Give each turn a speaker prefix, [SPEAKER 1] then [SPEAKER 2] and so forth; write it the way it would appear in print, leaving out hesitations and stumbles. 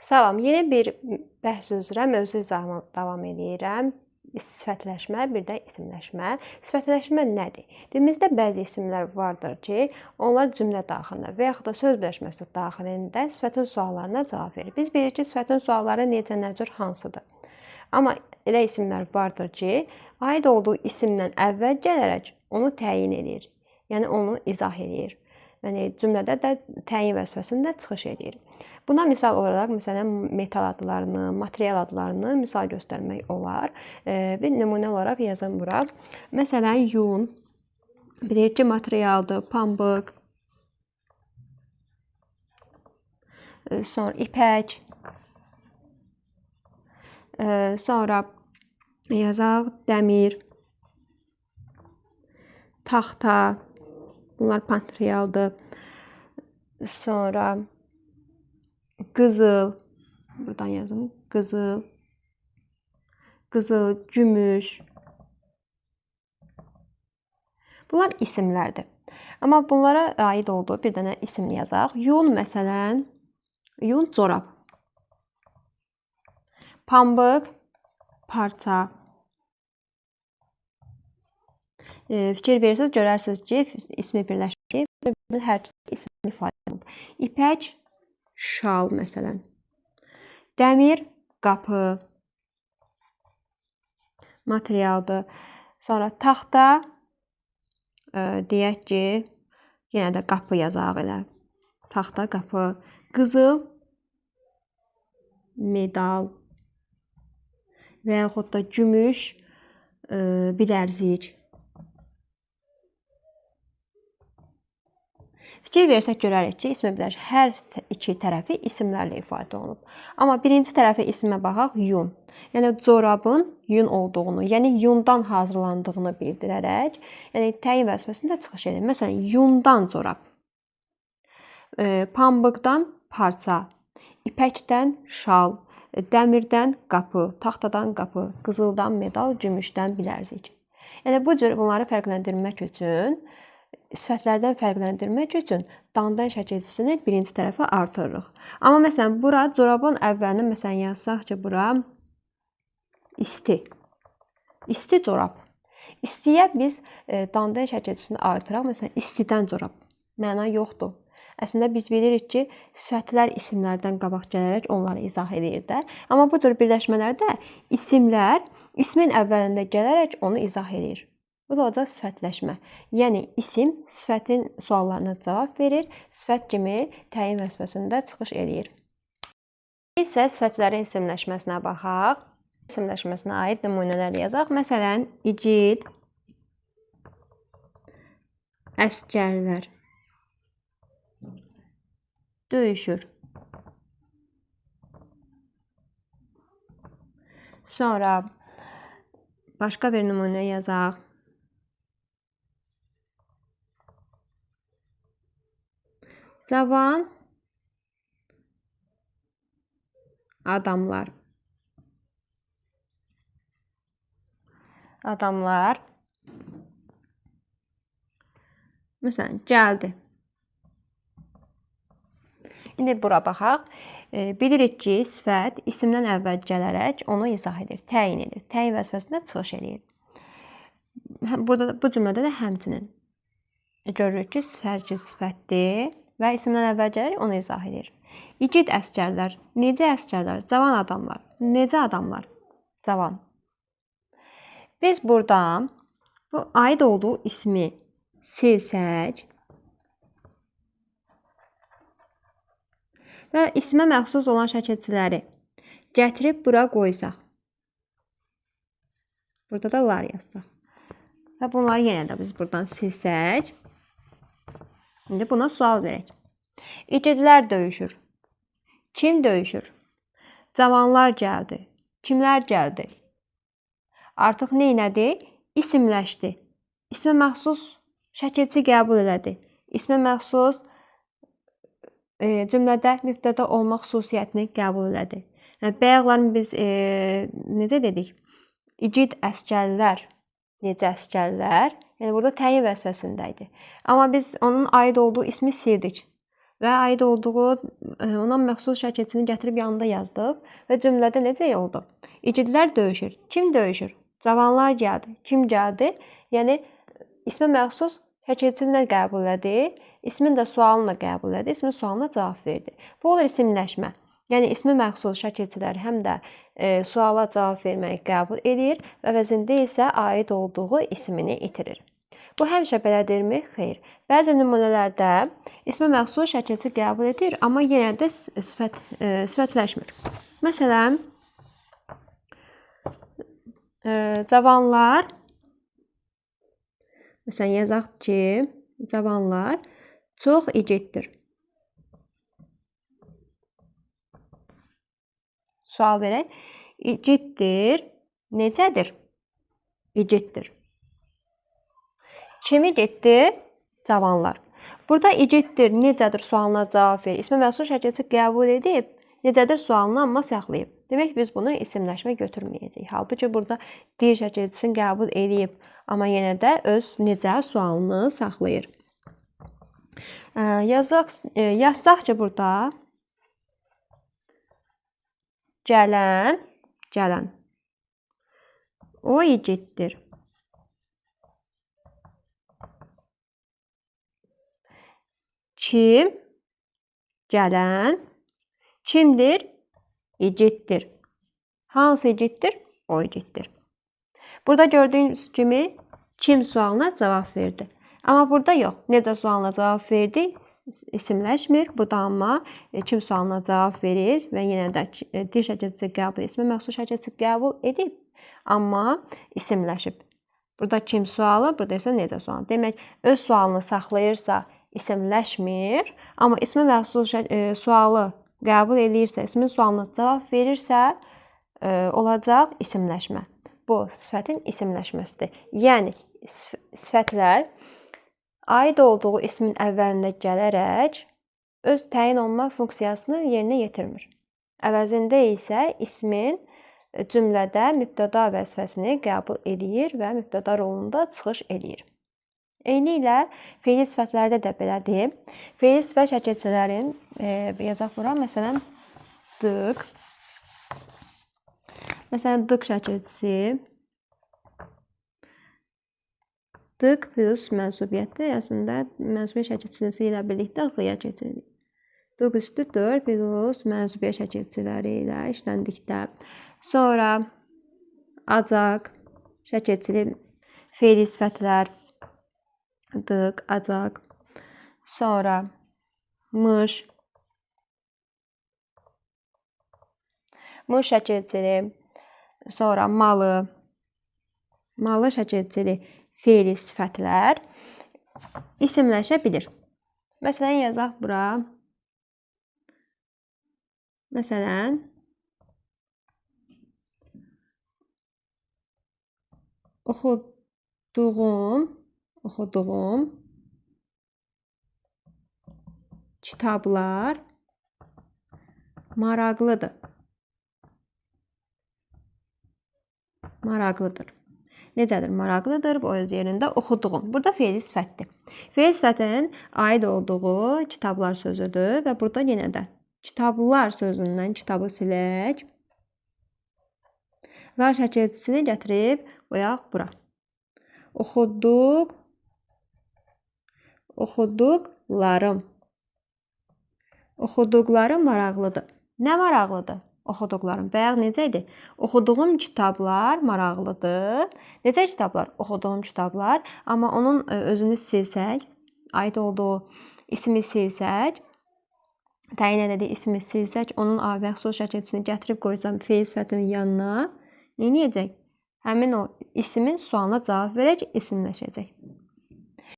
[SPEAKER 1] Salam, yeni bir bəhs üzrə mövzu izahıma davam eləyirəm. Sifətləşmə, bir də isimləşmə. Sifətləşmə nədir? Dilimizdə bəzi isimlər vardır ki, onlar cümlə daxilində və yaxud da söz birləşməsi daxilində sifətin suallarına cavab verir. Biz bilirik ki, sifətin sualları necə, nə cür, hansıdır. Amma elə isimlər vardır ki, aid olduğu isimdən əvvəl gələrək onu təyin eləyir. Yəni onu izah eləyir. Yəni cümlədə də təyin vəzifəsində çıxış eləyir. Buna misal olaraq məsələn metal adlarını, material adlarını misal göstərmək olar. Bir nümunə olaraq yazım bura. Məsələn, yun bilirik ki, materialdır, pambıq, sonra ipək, sonra yazaq dəmir, taxta, bunlar materialdır. Sonra qızıl, buradan yazım, qızıl, qızıl, gümüş. Bunlar isimlərdir. Amma bunlara aid olduğu bir dənə isim yazaq. Yun məsələn, yun corab. Pambıq, parça. Fikir verirsiniz, görərsiniz ki, ismi birləşib, hər ismi ifadə olunub. İpək, şal məsələn. Dəmir, qapı, materialdır. Sonra taxta, deyək ki, yenə də qapı yazaq elə. Taxta, qapı. Qızıl, medal və yaxud da gümüş, bilərzik. Fikir versək görərik ki, ismi birləşir. Hər iki tərəfi isimlərlə ifadə olunub. Amma birinci tərəfi ismə baxaq, yun. Yəni corabın yun olduğunu, yəni yundan hazırlandığını bildirərək, yəni təyin vəzifəsində çıxış edir. Məsələn, yundan corab, pambıqdan parça, ipəkdən şal, dəmirdən qapı, taxtadan qapı, qızıldan medal, gümüşdən bilərzik. Yəni bu cür bunları fərqləndirmək üçün, sifətlərdən fərqləndirmək üçün dandan şəkilçisini birinci tərəfə artırırıq. Amma məsələn, bura corabın əvvəlini məsələn yazsaq ki, bura isti. İsti corab. İstiyə biz dandan şəkilçisini artıraq. Məsələn, istidən corab. Məna yoxdur. Əslində biz bilirik ki, sifətlər isimlərdən qabaq gələrək onları izah eləyir də. Amma bu cür birləşmələrdə isimlər ismin əvvəlində gələrək onu izah eləyir. Bu da olacaq sifətləşmə. Yəni isim sifətin suallarına cavab verir, sifət kimi təyin vəzifəsində çıxış eləyir. İsə sifətlərin isimləşməsinə baxaq. İsimləşməsinə aid nümunələr yazaq. Məsələn, igid əsgərlər döyüşür. Sonra başqa bir nümunə yazaq. Cavan adamlar. Adamlar. Məsələn, gəldi. İndi bura baxaq. Bilirik ki, sifət isimdən əvvəl gələrək onu izah edir, təyin edir. Təyin vəzifəsində çıxış eləyir. Burada bu cümlədə də həmçinin görürük ki, sifət sifətdir və isimdən əvvəl gələrək onu izah edir. İgid əsgərlər, necə əsgərlər? Cavan adamlar. Necə adamlar? Cavan. Biz burada bu aid olduğu ismi silsək və ismə məxsus olan şəkilçiləri gətirib bura qoysaq. Burada da lar yazsaq. Və bunları yenə də biz buradan silsək. İndi buna sual verək. İgidlər döyüşür. Kim döyüşür? Cavanlar gəldi. Kimlər gəldi? Artıq nə elədi? İsimləşdi. İsmə məxsus şəkilçi qəbul elədi. İsmə məxsus cümlədə mübtəda olma xüsusiyyətini qəbul elədi. Yəni, bayaqlar biz necə dedik? İgid əsgərlər. Necə əsgərlər? Yəni burada təyin vəzifəsində idi. Amma biz onun aid olduğu ismi sildik Və aid olduğu ona məxsus şəkilçini gətirib yanında yazdıq və cümlədə necə oldu? İgidlər döyüşür. Kim döyüşür? Cavanlar gəldi. Kim gəldi? Yəni ismə məxsus şəkilçini nə qəbul elədi? İsmin də sualını qəbul elədi. İsmin sualına cavab verdi. Bu olur isimləşmə. Yəni ismə məxsus şəkilçilər həm də suala cavab verməyi qəbul edir və əvəzində isə aid olduğu ismini itirir. Bu həmişə belədirmi? Xeyr. Bəzi nümunələrdə ismə məxsus şəkilçi qəbul edir, amma yenə də sifətləşmir. Məsələn, cavanlar, məsələn, yazaq ki, cavanlar çox igiddir. Sual verək. İgiddir. Necədir? İgiddir. Kim igiddir? Cavanlar. Burada igiddir, necədir sualına cavab verir. İsmə məxsus şəkilçi qəbul edib, necədir sualını amma saxlayıb. Demək, biz bunu isimləşmə götürməyəcəyik. Halbuki burada dir şəkilçisini qəbul edib, amma yenə də öz necə sualını saxlayır. Yazsaq ki, burada gələn o igiddir. Kim? Gələn. Kimdir? İgiddir. Hansı igiddir? O igiddir. Burada gördüyünüz kimi kim sualına cavab verdi. Amma burada yox. Necə sualına cavab verdi? İsimləşmir. Burada amma kim sualına cavab verir və yenə də dir şəkilçisi qəbul, ismə məxsus şəkilçisi qəbul edib, amma isimləşib. Burada kim sualı, burada isə necə sualı. Demək, öz sualını saxlayırsa isimləşmir, amma ismə məxsus sualı qəbul eləyirsə, ismin sualına cavab verirsə, olacaq isimləşmə. Bu, sifətin isimləşməsidir. Yəni, sifətlər aid olduğu ismin əvvəlində gələrək öz təyin olunma funksiyasını yerinə yetirmir. Əvəzində isə ismin cümlədə mübtəda vəzifəsini qəbul eləyir və mübtəda rolunda çıxış eləyir. Eyni ilə feili sifətlərdə də belədir. Feili sifət şəkilçilərin, yazaq bura, məsələn, dıq. Məsələn, dıq şəkilçisi dıq plus mənsubiyyətdir. Əslində, mənsubiyyət şəkilçisi ilə birlikdə ğ-ya keçirilir. Dıq üstü 4 plus mənsubiyyət şəkilçiləri ilə işləndikdə. Sonra acaq, şəkilçili feili sifətlər, dıq, acaq. Sonra mış, mış şəkilçili, sonra malı, malı şəkilçili feili sifətlər isimləşə bilir. Məsələn, yazaq bura. Məsələn, oxuduğum kitablar maraqlıdır. Maraqlıdır. Necədir? Maraqlıdır. Bu öz yerində oxuduğum. Burada feili sifətdir. Feili sifətin aid olduğu kitablar sözüdür və burada yenə də kitablar sözündən kitabı silək. Lar şəkilçisini gətirib qoyaq bura. Oxuduq, oxuduqlarım. Oxuduqlarım maraqlıdır. Nə maraqlıdır? Oxuduqlarım. Bayaq necə idi? Oxuduğum kitablar maraqlıdır. Necə kitablar? Oxuduğum kitablar. Amma onun özünü silsək, aid olduğu ismi silsək, təyin elədiyi ismi silsək, onun məxsus şəkilçisini gətirib qoysam feil sifətinin yanına, nə edəcək? Həmin o ismin sualına cavab verəcək, isimləşəcək.